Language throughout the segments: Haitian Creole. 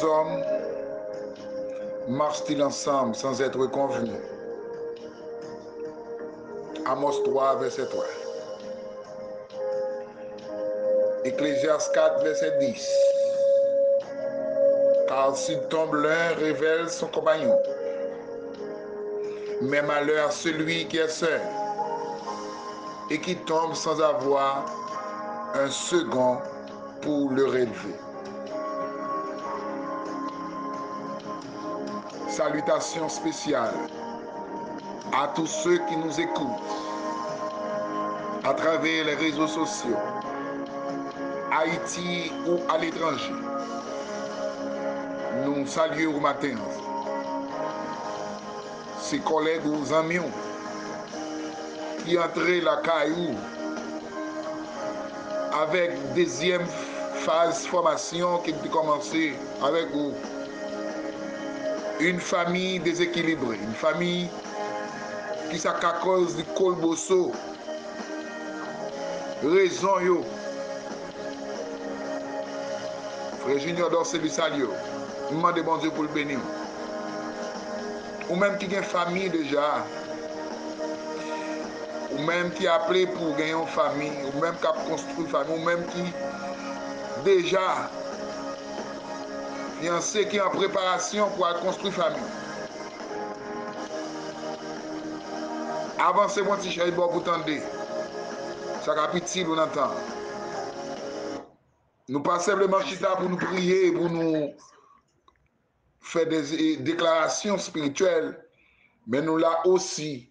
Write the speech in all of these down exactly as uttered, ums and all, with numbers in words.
hommes marchent-ils ensemble sans être convenus? Amos twa, vèsè twa. Ecclésiaste quatre, verset dix. Car s'il tombe l'un, révèle son compagnon. Mais malheur à celui qui est seul et qui tombe sans avoir un second pour le relever. Salutations spéciales à tous ceux qui nous écoutent à travers les réseaux sociaux, Haïti ou à l'étranger. Nou salye w maten an. Se kòlèg ou, zanmi w ki antre lakay ou avèk dezyèm faz fòmasyon ki te kòmanse avèk ou. Une famille déséquilibrée, une famille ki sa ka kòz li kolboso. Rezon yo. Frè Junior Dorcé li salye w. M mande Bondye pou l beni w. Ou menm ki gen fanmi deja, ou menm ki aple pou w gen yon fanmi, ou menm k ap konstwi fanmi, ou menm ki deja fiyanse, ki an preparasyon pou al konstwi fanmi. Avanse pran ti chèz bò pou tande. Sa k ap itil ou nan tan. Nou pa senpleman chita pou nou priye, pou nou fè de, deklarasyon espirityèl, men nou la osi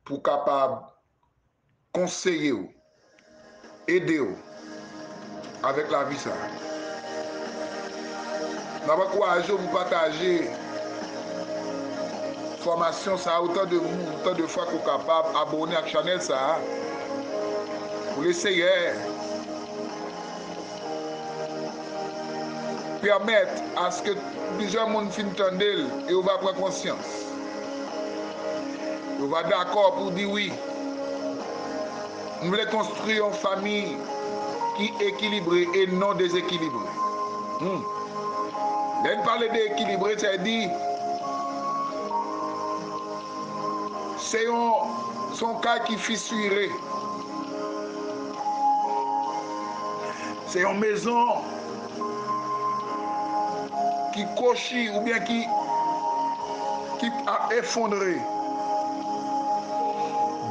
pou kapab konseye w, ede w avèk lavi sa a. N ap ankouraje w pou pataje fòmasyon sa a otan de moun, otan de fwa ke w kapab abòne ak chanèl sa a. Pou le Seyè pèmèt aske plizyè moun fin tande l e yo va pran konsyans. Yo va dakò pou di wi. M vle konstwi yon fanmi ki ekilibre e non dezekilibre. Hmm. Lè n pale de ekilibre, sa vle di se yon, se yon kay ki fisire. Se yon mezon ki kwochi oubyen ki, ki ap efondre.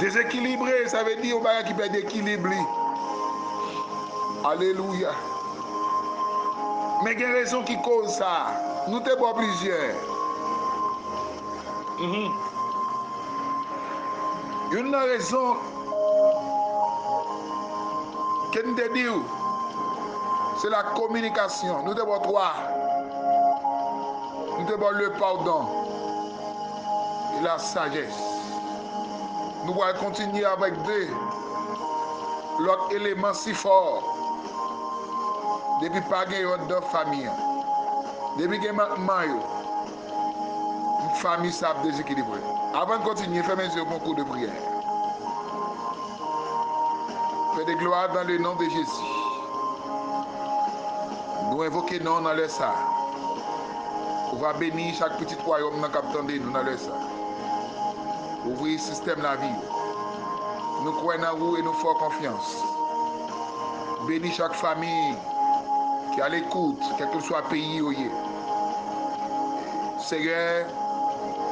Dezekilibre, sa vle di yon bagay ki pèdi ekilib li. Alelouya. Men gen rezon ki koz sa. Nou te ba w plizyè. Mhm. Youn nan rezon ke n te di w, se la kominikasyon. Nou te ba w twa. Nou te ba w le pardon e la sajès. Nou pral kontinye avèk de lòt eleman sipò. Depi pa gen yo anndan fanmi an, depi gen mankman yo, fanmi sa ap dezekilibre. Avan n kontinye, fèmen zye w pou yon kou de priyè. Père de gloire, dans le nom de Jésus, nou envoke non w nan lè sa a. Ou va beni chak pitit wayòm nan k ap tande nou nan lè sa a. Ouvri sistèm lavi yo. Nou kwè nan ou e nou fè w konfyans. Beni chak fanmi ki alekout, kèlkeswa peyi yo ye. Seyè,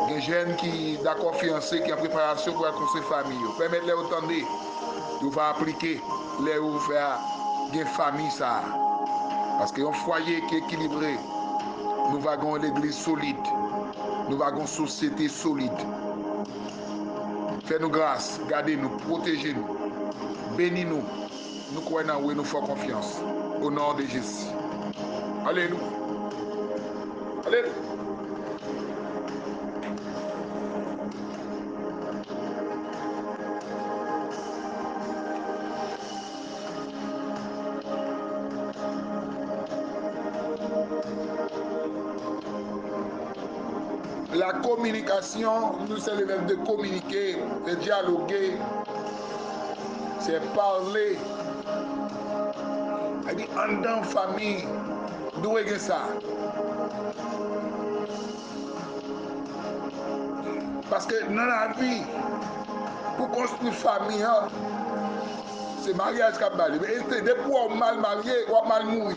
gen jèn ki dakò fiyanse, ki an preparasyon pou al konstwi fanmi yo. Pèmèt lè yo tande, yo va aplike lè yo fè a gen fanmi sa a. Paske yon fwaye ki ekilibre, nou va gen yon legliz solid, nou va gen yon sosyete solid. Fè nou gras, gade nou, pwoteje nou, beni nou. Nou kwè nan ou e nou fè w konfyans. O non de Jezi. Alelouya. Alelouya. La communication, nou se le vèb de communiquer, de dialoguer, se pale. Sa di anndan fanmi, dwe gen sa. Paske nan lavi, pou konstwi fanmi an, se maryaj k ap ba li. E se depi w mal marye, w ap mal mouri.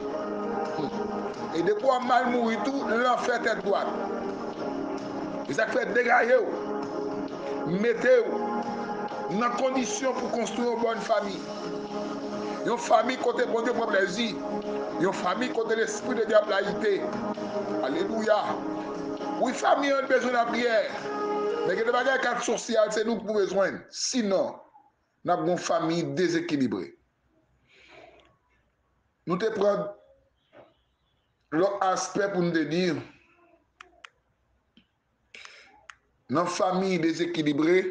E depi w mal mouri tou, lanfè tèt dwat. E sa k fè degaje w, mete w nan kondisyon pou konstwi yon bòn fanmi. Yon fanmi kote Bondye pran plezi. Yon fanmi kote Lespri de Dye ap ayite. Alelouya. Wi, fanmi an bezwen lapriyè. Men gen de bagay kat sosyal, se nou ki pou bezwen l. Sinon, n ap gen yon fanmi dezekilibre. Nou te pran lòt aspè pou n te di, nan fanmi dezekilibre,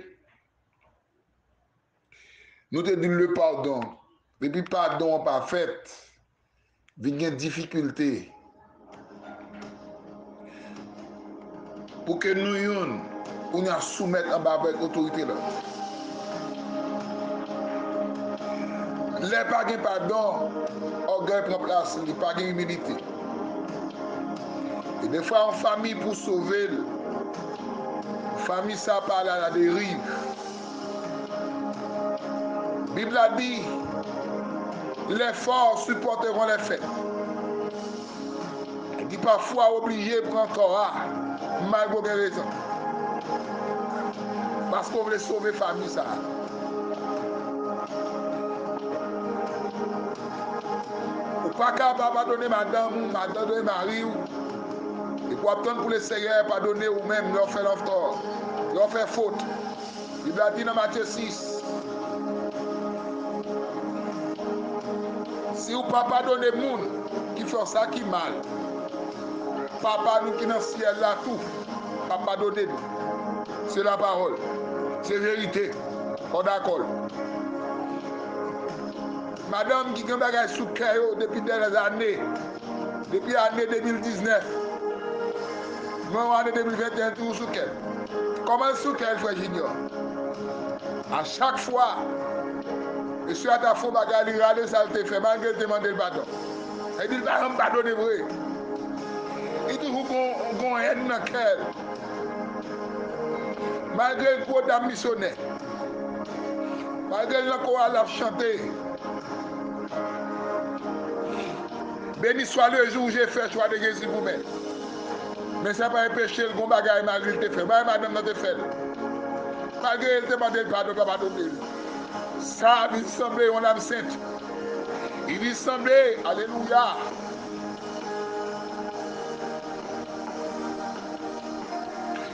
nou te di le pardon. Depi padon an pa fèt, vin gen difikilte pou ke nou youn, pou n a soumèt anba avèk otorite lòt. Lè pa gen padon, ògèy pran plas li, pa gen imilite. E defwa, yon fanmi pou sove l, fanmi sa pa ale aladeriv. Bib la di, les forts supporteront les faibles. Li di pafwa w oblije pran tò a, malgre w gen rezon. Paske w vle sove fanmi sa a. Ou pa ka pa padone madanm ou, padone mari w, epi w ap tann pou Leseyè padone ou menm lè w fè lòt tò, lè w fè fot. Bib la di nan Matye sis, si w pa padone moun ki fè w sa ki mal, Papa nou ki nan syèl la tou pa padone nou. Se lapawòl. Se verite. Fò w dakò l. Madanm ki gen bagay sou kè yo depi dèzane, depi ane de mil diznèf, nou ane de mil venteyen toujou sou kè l. Kòman l sou kè l, frè Junior? A chak fwa mesye a ta fè yon bagay, li rale sa l te fè, malgre l te mande l padon. Epi l pa janm padone vre. Li toujou gon, gon hèn nan kè l. Malgre l gwo dam misyonè, malgre l nan koral l ap chante, béni soit le jour où j'ai fait choix de Jésus pour mwen. Men sa pa enpeche l gon bagay mari l te fè, bagay madanm nan te fè l. Malgre l te mande l padon, l pa padone l. Sa vin sanble yon lam sent. Li vin sanble, alelouya,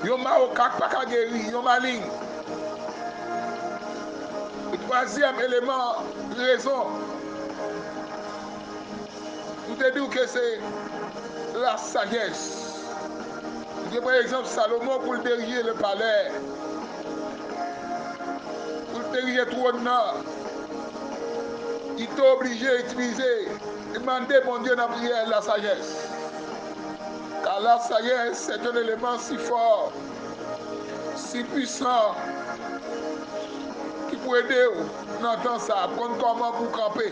yon mawoka k pa ka geri, yon maleng. E twazyèm eleman, rezon. Nou te di w ke se lasajès. Nou te pran egzanp Salomon pou l dirije le palè, pou l dirije twòn nan. Li te oblije itilize, li mande Bondye nan priyè lasajès. Car la sagesse, c'est un élément si fort, si puissant, ki pou ede w nan tan sa a, konn kòman pou w kanpe.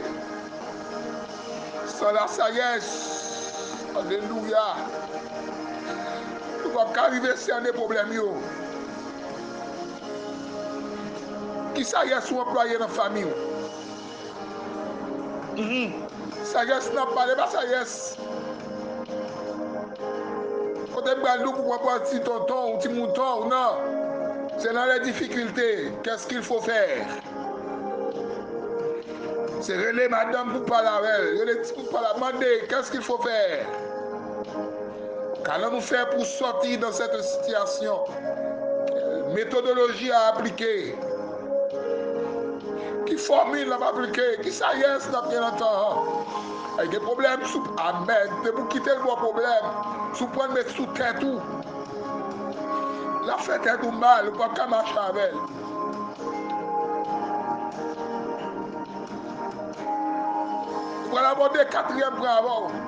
San lasajès, alelouya, ou p ap ka rive sène pwoblèm yo. Ki sajès ou anplwaye nan fanmi w? Mhm. Sajès n ap pale, pa sajès kote m pral di w pou w pran ti tonton w, ti mouton w, non. Se dans les difficultés, qu'est-ce qu'il faut faire? Se rele madanm pou pale avè l, rele ti pou pale, mande, qu'est-ce qu'il faut faire? Ka nou fè pou sòti dans cette situation? Metodoloji a aplike. Ki fòmil n ap aplike? Ki sajès n ap gen nan tan an? Ay, gen pwoblèm sou, amèn. Depi w kite l ba w pwoblèm, si w pran l met sou tèt ou, l ap fè tèt ou mal, ou p ap ka mache avè l. Ou pral abòde katriyèm pwen avè w.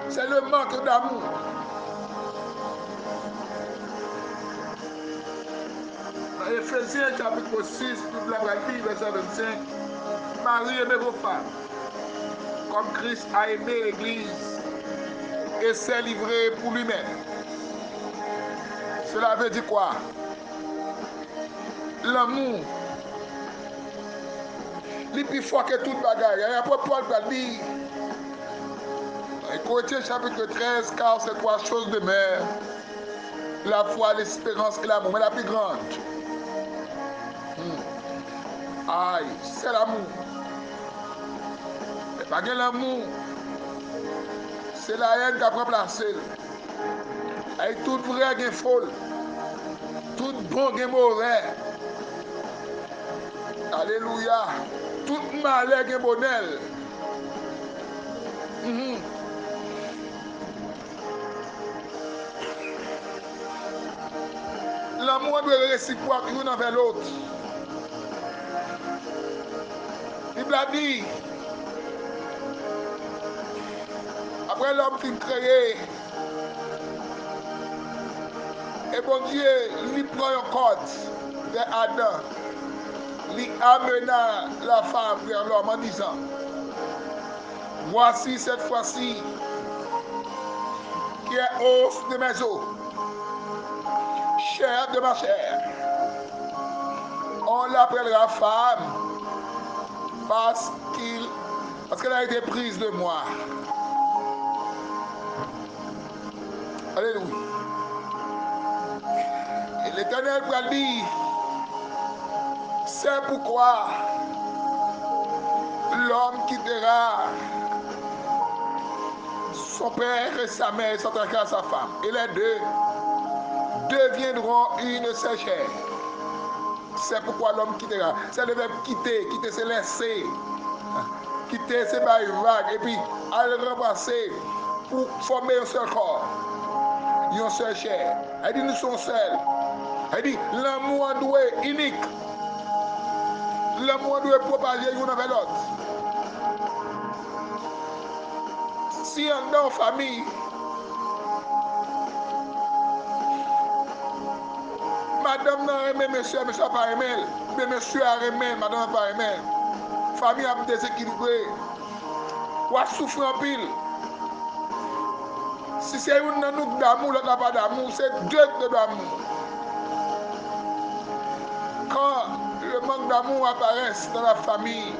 C'est le manque d'amour. Nan Efezyen chapit sis, Bib la pral li, vèsè vennsenk. Marie, aimez vos femmes, comme Christ a aimé l'Église et s'est livré pour lui-même. Cela veut dire quoi? Lanmou, li pi fò ke tout bagay. E apot Pòl pral di, nan Corinthiens chapitre treize, car ces trois choses demeurent, la foi, l'espérance et l'amour. Men la pi grand. Hmm. Ay, c'est l'amour. Lè pa gen lanmou, se la haine k ap ranplase l. Ay, tout vrè gen fo l. Tout bon gen movè. Alelouya. Tout malè gen bonè l. Mhm. Lanmou an dwe resipwòk youn anvè lòt. Bib la di, apre lòm fin kreye, e Bondye, li pran yon kòd vè Adan, li amena la femme vers l'homme en disant, Voici cette fois-ci qui est os de mes os, chair de ma chair. On l'appellera femme parce qu'il, parce qu'elle a été prise de moi. Alelouya. E Letènèl pral di, c'est pourquoi l'homme quittera son père et sa mère et s'attachera à sa femme, et les deux deviendront une seule chair. C'est pourquoi l'homme quittera. Se le vèb kite. Kite se lèse. Kite se bay vag. Epi al ranplase pou fòme yon sèl kò. Yon sèl chè. Sa di nou se yon sèl. Sa di lanmou an dwe inik. Lanmou an dwe pwopaje youn anvè lòt. Si anndan yon fanmi, madanm nan renmen mesye a, mesye a pa renmen l, oubyen mesye a renmen l, madanm nan pa renmen l, fanmi ap dezekilibre. W ap soufri anpil. Si se youn nan nou k damou, lòt la pa damou, se de k te damou. Quand le manque d'amour apparaît dans la famille,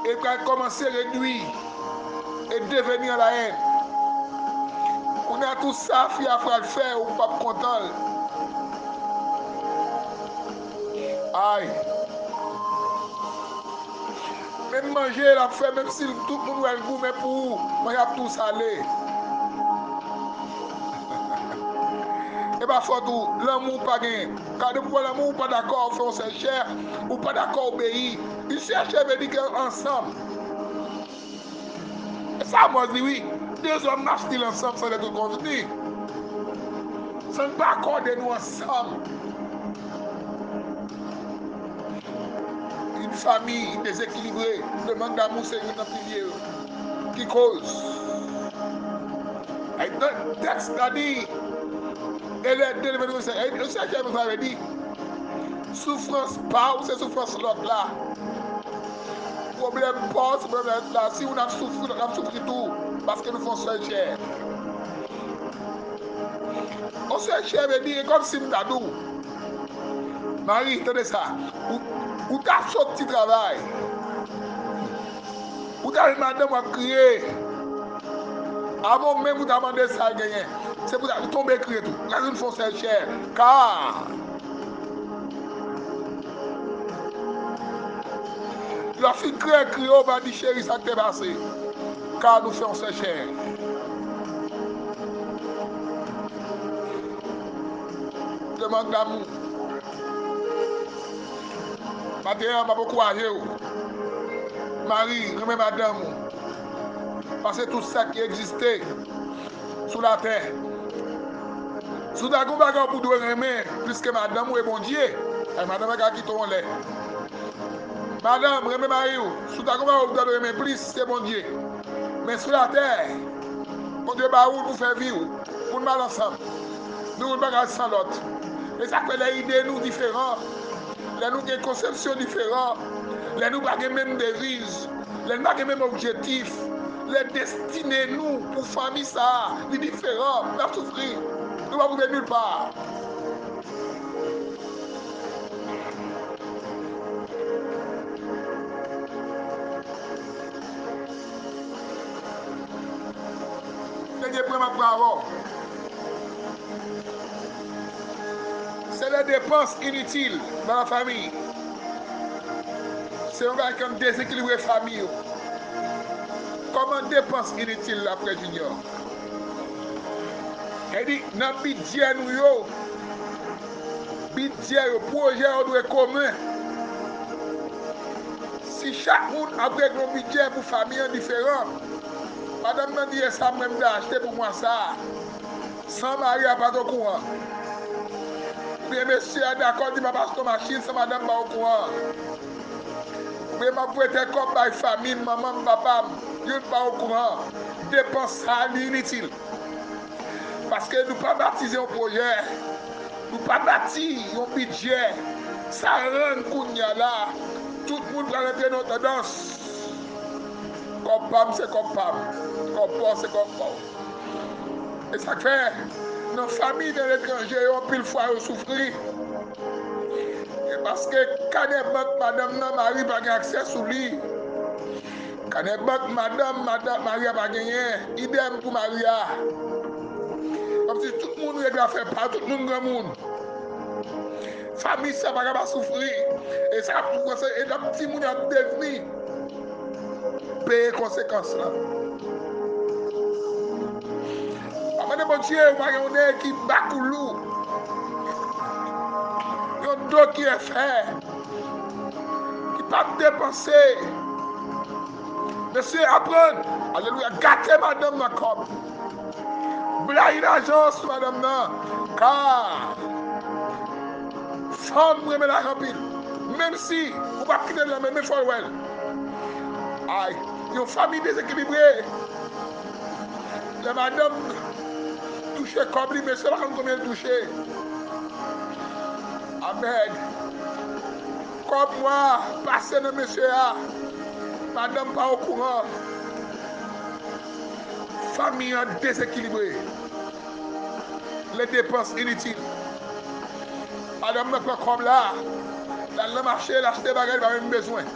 e pral kòmanse redwi e deveni an la haine. Kounye a, tout sa fi a pral fè, ou p ap kontan l. Ay. Menm manje l ap fè, menm si tout moun wè l gou, men pou ou, manje ap tou sale. E pa fòt ou, lanmou pa gen. Kade pou lanmou, ou pa dakò, ou fè yon sèl chè, ou pa dakò obeyi. Yon sèl chè vle di ke ansanm. E sa Mòz di wi, deux hommes marchent-ils ensemble sans être convenus? Sa n pa akòde nou ansanm. Yon fanmi dezekilibre, le manque d'amour se youn nan pilye yo ki koz. Ay, nan tèks la di, e lè de vle di, e se sa vle di, soufrans pa w se soufrans lòt la. Pwoblèm pa w se pwoblèm lòt la. Si youn ap soufri, lòt la ap soufri tou, paske nou fè yon sèl chè. Yon sèl chè vle di, e kòmsi m ta di w, Mari, tande sa. Ou, ou ta soti travay. Ou ta jwenn madanm w ap kriye. Avan w menm ou ta mande sa l genyen. Se pou sa, ou tonbe kriye tou. Gade nou fè yon sèl chè. Ka. Lè w fin kriye, kriye, ou pa di, cheri, sa k te pase? Ka nou fè yon sèl chè. Le manque d'amour. Maten an, m ap ankouraje w. Mari, renmen madanm ou. Paske tout sa ki egziste sou latè, si w ta gen yon bagay pou w dwe renmen plis ke madanm ou e Bondye, ay, madanm nan ka kite w yon lè. Madanm, renmen mari w. Si w ta gen yon bagay pou w ta dwe renmen plis, se Bondye. Men sou latè, Bondye ba ou l pou fè vi w, pou n mal ansanm. Nou youn pa ka san lòt. E sa k fè lè ide nou diferan, Lè nou gen konsepsyon diferan, lè nou pa gen menm deviz, lè nou pa gen menm objektif, lè destine nou pou fanmi sa a, li diferan, n ap soufri. Nou p ap rive nil pa. Dènye pwen m ap pran avè w. Se de depans initil nan lafanmi. Se yon bagay k ap dezekilibre fanmi yo. Kòman depans initil la, frè Junior? Sa vle di, nan bidjè nou yo, bidjè yo, pwojè yo dwe komen. Si chak moun ap regle yon bidjè pou fanmi an diferan, madanm nan di, e sa mwen m ta achte pou mwa sa a, san mari a pa t okouran. Oubyen mesye a dakò di m ap achte yon machin san madanm pa okouran. Oubyen m ap voye tèl kòb bay fanmi m, manman m, papa m, youn pa okouran. Depans sa a, li initil. Paske nou pa batize yon pwojè, nou pa bati yon bidjè. Sa rann kounye a la, tout moun pral antre nan yon tandans. Kòb pa m se kòb pa m, kòb pa w se kòb pa w. E sa k fè, nan fanmi nan letranje yo, anpil fwa yo soufri. E paske kanè bank madanm nan, mari pa gen aksè sou li. Kanè bank madanm, madanm, mari a pa genyen. Idèm pou mari a. Kòmsi tout moun regle afè pa yo, tout moun granmoun. Fanmi sa pa ka pa soufri. E sa ap kòmanse, e lòt timoun yo ap devni peye konsekans lan. Pa mande Bondye ou pa gen yon nèg ki bakoulou, yon do ki enfè, ki p ap depanse. Mesye, aprann, alelouya, gate madanm nan kòb. Blayi lajan sou madanm nan, ka fanm renmen lajan anpil. Menm si ou p ap kite l nan men, men fò l wè l. Ay, yon fanmi dezekilibre. Lè madanm touche kòb li, mesye pa konn konbyen l touche. Amèn. Kòb mwa a pase nan mesye a, madanm pa okouran. Fanmi an dezekilibre. Les dépenses inutiles. Madanm nan pran kòb la, l al nan mache, l achte bagay li pa menm bezwen.